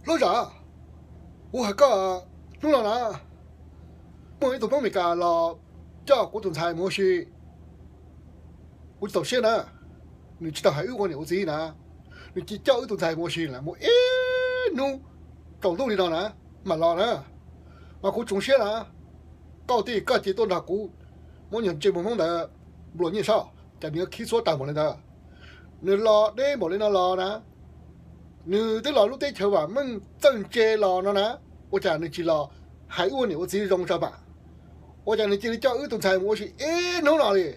Hlob Zam, kuv hais koj, hnub no na, muaj ib tug Hmoob Amelikas los coj kuv tus ntxhais mus ua si. Kuv tsis txaus siab na, nws tsis tau hais wb ua niam ua txiv na, nws cia coj wb tus ntxhais mus ua si na, mus ib hnub tsaus ntuj li no na, mam los na. Mas kuv tsoom siab na, koj tij koj cia tuaj nrog kuv muab nyuag ntsej muag Hmoob ntawd nplua nyiaj saib, cas nws yuav khib xuab tag npaum li ntawd. Nws los deb npaum li no los na, nws twb los lub teb chaws vam meej txawj ntse los no na, ua cas nws tsis los hais wb ua niam ua txiv zoo tso mam? Ua cas nws cia li coj wb tus ntxhais mus ua si ib hnub no li?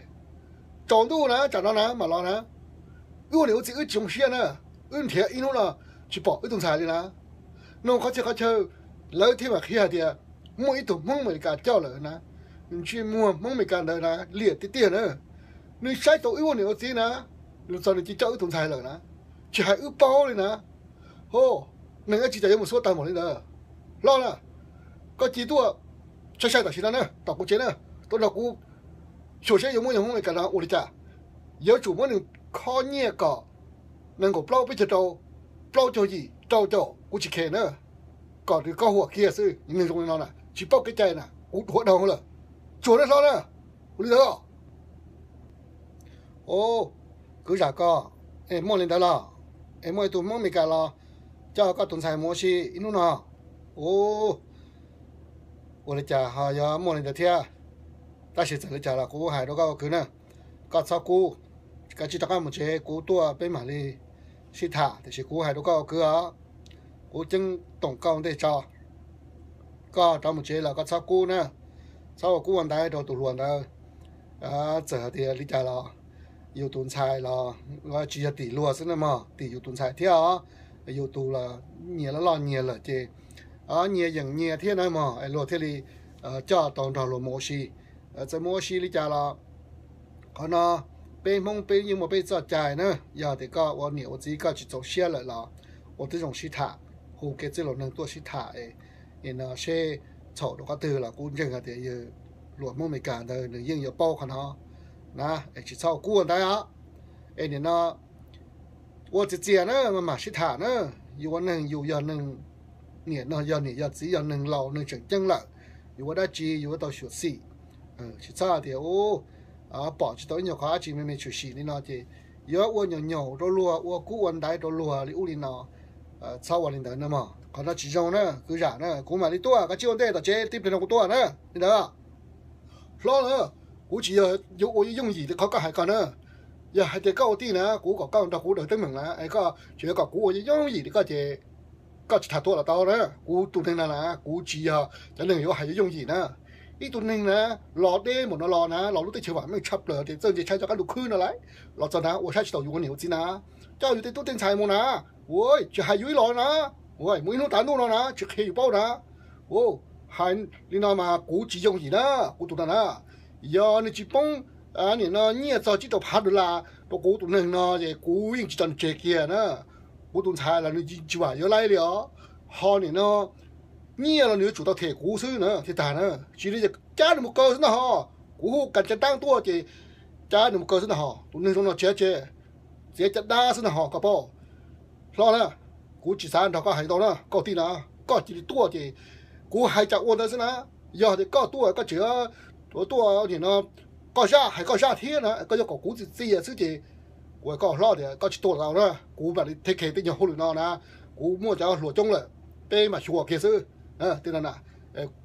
Tsaus ntuj na, tsam no na mam los na. Wb ua niam ua txiv wb tsis zoo siab na, wb nrhiav ib hnub no tsis pom wb tus ntxhais li na. Nug qhov txhia qhov chaw, lawv thiaj mam qhia hais tias muaj ib tug Hmoob Amelikas coj lawm na. Ntsej muag Hmoob Amelikas ntawd na liam tiag tiag na. Nws saib tau wb ua niam ua txiv na, nws txog nws cia coj wb tus ntxhais lawm na, tsis hais wb paub li na. Ho, neeg dab tsi cas yuav mus xuab tag npaum li ntawd? Hlob na, koj cia tuaj saib saib tam sim no na, tom kuv tsev na, tuaj nrog kuv xyuas saib yuav muab yog Hmoob Amelikas no ua li cas. Yuav tsum muab nws khob nyiaj kom nees nkaum plaub peb caug rau plaub caug yim rau caum, kuv tsis khe na, kom nws koj huam kiag xwb. Neeg zoo li no na tsis paub kev cai na, kuv dhuav dhau lawm. Tsuag na hlob na, ua li ntawd. Au, kwv zam koj, es muaj li ntawd los, es muaj ib tug Hmoob Amelikas los coj koj tus ntxhais mus ua si ib hnub no. Au, ua li cas ho yuav muaj li ntawd thiab? Tab sis txawm li cas los kuv hais rau koj ua kwv na, koj txhob kub, kav tsij rov qab mus tsev, kuv tuaj peb mam li sib tham. Tiam sis kuv hais rau koj ua kwv os, kuv ceeb toom koj ua ntej tso, koj rov mus tsev los koj txhob kub na, txhob ua kub ua ntaiv rau tus hluas ntawd. Txawm hais tias li cas los yus tus ntxhais los tsis yog tim luag xwb na mog, tim yus tus ntxhais thiab os. Yus tus los nyias loj loj nyias lawm ces nyias yeem nyias thiab na mog, luag thiaj li coj tau nrog luag mus ua si. Txawm mus ua si li cas los qhov no peb Hmoob peb yeej muaj peb txoj cai na. Yog tias koj ua niam ua txiv koj tsis txaus siab lawm los ua tib zoo sib tham, hu kev txwj laus neeg tuaj sib tham es no seb txhaum rau qhov twg los kuv ntseeg hais tias yawg hluas Hmoob Amelikas ntawd nws yeej yuav paub qhov no na. Es tsis txhob ua kub ua ntaiv os. Es nim no ua txias txias na, mam sib tham na. Yus ua neeg yus yog neeg, niam no yog niam yog txiv yog neeg laus neeg tseem ceeb lawm, yus ua dab tsi yus yuav tau xyuam xim. Tsis txhob hais tias pom tsis tau ib nyuag qhov dab tsi me me tshwm sim li no ces yuav ua nyaum nyaum rau luag ua kub ua ntaiv rau luag li ub li no. Txhob ua li ntawd na mog, qhov no tsis zoo na kwv zam na. Kuv mam li tuaj, koj tsij ua ntej tom tsev tib pliag no kuv tuaj na li ntawd. Hlob na, kuv tsis yog yuav ua yooj yim li qhov koj hais ko na. Yog hais tias koj ua tij na kuv kom koj nrog kuv daws teeb meem na, es koj tseem yuav kom kuv ua yooj yim li koj ces koj tsis tham tuaj los tau na. Kuv tus neeg no na kuv tsis yog cov neeg yuav hais yuav yooj yim na. Ib tug neeg na los deb npaum no los na, los lub teb chaws vam meej tshaj plaws tias txawj ntse tshaib cov qab ntuj khwb no lawm, los txog na ua saib tsis taus yus ua niam ua txiv na, coj yus tej tub tej ntxhais mus na, ua tsis hais yus ib los na, ua mus ib hnub tav ntuj no na tsis qhia yus paub na. Hais li no mas kuv tsis yooj yim na, kuv tus no na. Yog nws tsis poob nim no nyiaj txog tsib rau phav dollar rau kuv tus neeg no ces kuv yeej tsis tso nws tseg kiag na. Kuv tus ntxhais los nws tsis vam yuav laib li os. Ho nim no nyiaj los nws yuav tsum tau them kuv xwb na thiaj tag na. Tsis li ces cab nws mus kaw xwb ntag ho. Kuv hu kas ca dab tuaj ces cab nws mus kaw xwb ntag ho. Tus neeg zoo no tsis txiav, txiav caj dab xwb ntag ho koj paub. Hlob na, kuv tsis xav nrog koj hais ntau na, koj tij na, koj cia li tuaj ces kuv hais cas ua ntawd xwb na. Yog tias koj tuaj koj tseem tuaj nim no koj zaj hais koj zaj thiab na, koj yuav kom kuv txias txias xwb ces kuv hais koj hlob tias koj tsis tuaj los tau na, kuv mam li thev khe tej nyuag hauj lwm no na, kuv muaj cov hluas coob lawm, peb mam xyuas kiag xwb. Tej no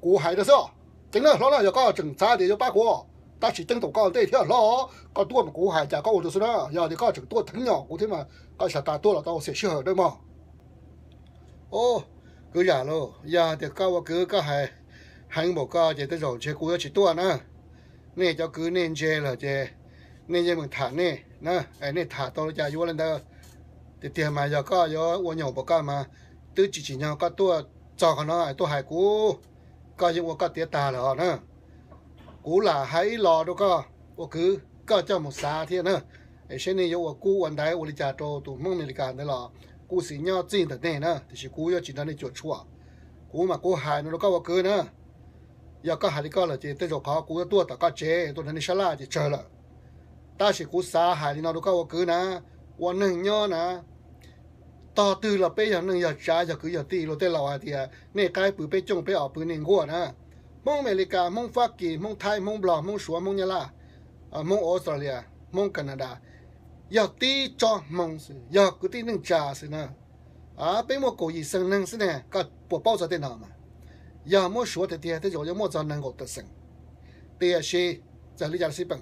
kuv hais no xwb. Ceev na hlob na, yog koj tseem xav tias yuav pab kuv, tab sis ceeb toom koj ntej thiab hlob, koj tuaj mas kuv hais cas koj ua rau xwb na. Yog tias koj tseem tuaj theev nyom kuv thiab mas koj xav tas tuaj los tau xiam sij hawm na mog. Kwv zam lauj, yog tias koj ua kwv koj hais heev npaum ko ces tej zaum ntshe kuv yuav tsis tuaj na. Nej cov kwv nej ntse lawm ces nej yeej meem tham nej na, nej tham tau li cas yuav li ntawd. Tiag tiag mas yog koj yuav ua nyaum npaum ko mas twb tsis tsim nyog koj tuaj txog qhov no tuaj hais kuv, koj yeej ua koj tiav tag lawm os na. Kuv lam hais ib los rau koj ua kwv, koj coj mus xav thiab na, es seb nej yuav ua kub ua ntaiv ua li cas rau tus Hmoob Amelikas ntawd los kuj xis nyob txij ntawm nej na, tiam sis kuv yuav tsis nrog nej cuam tshuam. Kuv mas kuv hais no rau koj ua kwv na, yog koj hais li koj lawm ces tej zaum qhov kuv yuav tuaj tom koj tsev tuaj nrog nej sab laj ces tsawg lawm. Tab sis kuv xav hais li no rau koj ua kwv na, ua neeg nyob na, Tog twg los peb yog neej yog tsav yog kwv yog tij. Luag tej laus hais tias nej qaib pw peb cooj peb os pw nej nkuaj na. Hmoob Amelikas, Hmoob Fab Kis, Hmoob Thaib, Hmoob Nplog, Hmoob Suav, Hmoob Nyab Laj, Hmoob Australia, Hmoob Canada, yog tib tsob hmoo xwb, yog kwv tij neej tsa xwb na. Peb muaj kaum yim xeem neeg xwb ne, koj puas paub txog tej no mas? Yog muab suav tiag tiag tej zaum yuav muaj txog nees nkaum tawm xeem. Tiam sis txawm li cas los xij peem,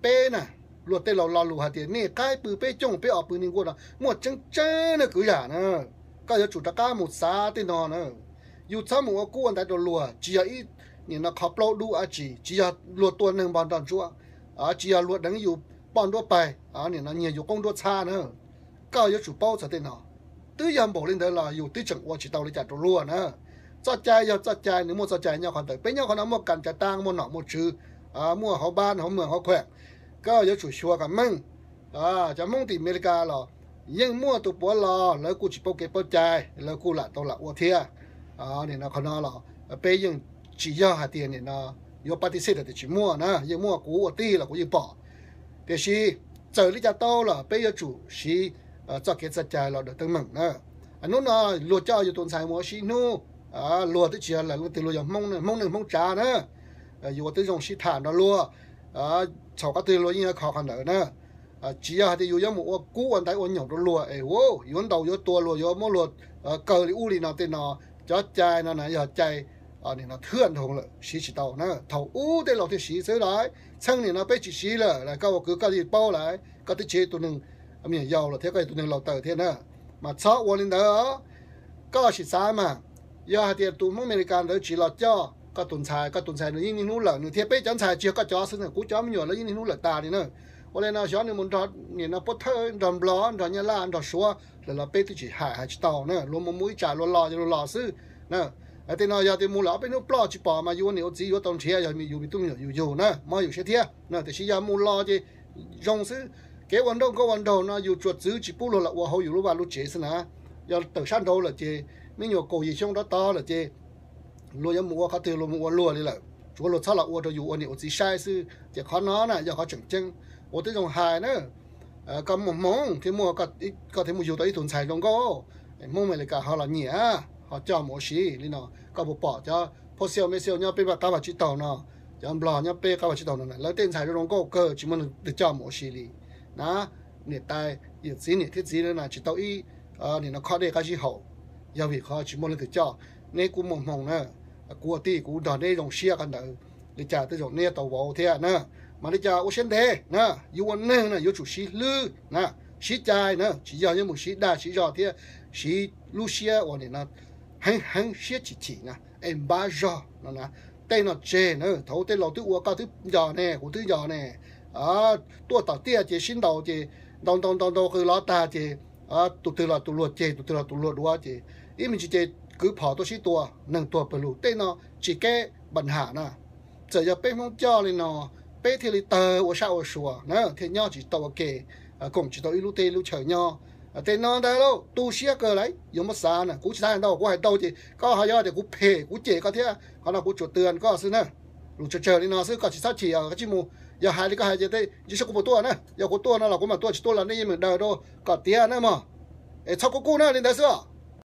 peb na, luag tej laus lo lus hais tias nej qaib pw peb cooj peb os pw nej nkuaj no muaj tseeb tseeb na kwv yam na. Koj yuav tsum rov qab mus xav tej no na. Yus txhob mus ua kub ua ntaiv rau luag, tsis yog ib nim no qhov plaub dub dab tsi, tsis yog luag tua neeg npog nrog ntsuab, tsis yog luag deev yus poj nruab pais, nim no nyiag yus qoob nruab txhab na. Koj yuav tsum paub txog tej no. Twb yog npaum li ntawd los yus twb tseem ua tsis tau li cas rau luag na. Txoj cai yog txoj cai, nws muaj txoj cai nyob qhov ntawd. Peb nyob qhov no muaj kas cov taab, muaj nom muaj tswv, muaj hauv npab hauv mwm hauv khuam. Koj yuav tsum xyuas kom meej. Cov Hmoob tim Amelikas los yeej muaj tus puav los lawv kuj tsis paub kev paub cai, lawv kuj lam tau lam ua thiab. Nim no qhov no los peb yeej tsis yog hais tias nim no yuav pab tib xej tias tsis muaj na, yeej muaj, kuv ua tij los kuv yeej pom. Tiam sis txawm li cas tau los peb yuav tsum siv txoj kev txoj cai los daws teeb meem na. Hnub no luag coj yus tus ntxhais mus ua si hnub, luag twb tsis yog leej twg, luag yog Hmoob, Hmoob neej Hmoob tsav na. Yus ua tib zoo sib tham nrog luag, txhaum qhov twg luag yeej yuav kho qhov ntawd na. Tsis yog hais tias yus yuav mus ua kub ua ntaiv ua nyaum rau luag es yuav ntaus yuav tua luag, yuav muab luag kaw li ub li no tej no. Cov cai no na yog cai nim no thwj nroog lawm, siv tsis tau na. Thaum ub tej laus thiaj siv xwb los, txheej nim no peb tsis siv lawm, koj ua kwv koj yeej paub lawm, koj twb tsis yog tus neeg me nyuam yaus lawm thiab, koj yog tus neeg laus taws thiab na. Mas txhob ua li ntawd. Koj sim xav mas, yog hais tias tus Hmoob Amelikas ntawd tsis los coj koj tus ntxhais, koj tus ntxhais nws yeej niaj hnub lawm, nws thiab peb cov ntxhais tsis yog koj cov xwb na, kuv cov me nyuam lawv yeej niaj hnub lawm tas li na. Ua li no xyov nws mus nrog nim no Pub Thawj, nrog Nplog, nrog Nyab Laj, nrog Suav lawm los peb twb tsis hais, hais tsis tau na. Luag mus mus ib tsam luag los ces luag los xwb na. Tej no yog tias mus lawm ob peb hnub ploj tsis pom mas yus ua niam ua txiv yuav tau nrhiav, yog yus me tub me nyuam yus yug na, mob yus siab thiab na. Tiam sis yog mus los ces zoo xwb. Kev ua nrauj nkauj ua nraug no yus tsuas txwv tsis pub luag los ua hauv yus lub vaj lub tsev xwb na. Yog tawm sab nraud lawm ces, me nyuam kaum yim xyoo rov tod lawm ces luag yuav mus ua qhov twg luag mus ua luag li lawm, tsuav luag txhob los ua rau yus ua niam ua txiv saib xwb. Ces qhov no na yog qhov tseem ceeb, ua tib zoo hais na. Koj muaj hmoo thiaj muaj, koj thiaj muaj yug tau ib tug ntxhais zoo nkauj. Hmoob Amelikas ho los nyiam, ho coj mus ua si li no. Koj puas pom cov phauj xiaj me xiaj nyob peb qab vaj tsib taug no, cov Nplog nyob peb qab vaj tsib taug no, lawv tej ntxhais zoo zoo nkauj kawg tsis muaj leej twg coj mus ua si li na. Niam tais yawm txiv, niam thiab txiv na tsis tau ib nim no khob dej qab zib haus, yog vim qhov tsis muaj leej twg coj. Neb kuj muaj hmoo na, kuv ua tij kuv nrog neb zoo siab qhov ntawd, li cas tej zaum neb tau vauv thiab na. Mas li cas ua siab ntev na, yus ua neeg na yuav tsum siv hlwb na, siv cai na, tsis yog yuav mus siv dag siv zog thiab siv lub siab uas nim no heev heev siab chim chim na, es npab zog no na. Tej no tseg na, thaum tej laus twb ua koj twb nco ne, kuv twb nco ne. Tuaj tom tiaj ces sib ntaus ces ntaus ntaus ntaus ntaus qws los tag ces tus twg los tus luag ceg, tus twg los tus luag duav ces ib me ntsis ces kwv phom tuaj sib tua, neeg tuag pawg lug. Tej no tsis keb npa nham na. Txawm yog peb Hmoob coj li no, peb thiaj li tawg ua sab ua sua na, thiaj nyob tsis tau ua ke, koom tsis tau ib lub teb lub chaw nyob. Tej no ntag lauj, tu siab kawg lauj, yuav muab xav na. Kuv tsis xav hais ntau, kuv hais ntau ces koj ho yog tias kuv phem kuv cem koj thiab, qhov no kuv tsuas twv koj xwb na. Lus tsawg tsawg li no xwb, koj tsis txhob chim, koj tsis mus, yog hais li koj hais ces ntshe kuv puas tuaj na, yog kuv tuaj no los kuv mam tuaj, tsis tuaj los nej yeej meem daws rau kom tiav na mog. Es txhob kub kub na, li ntawd xwb os.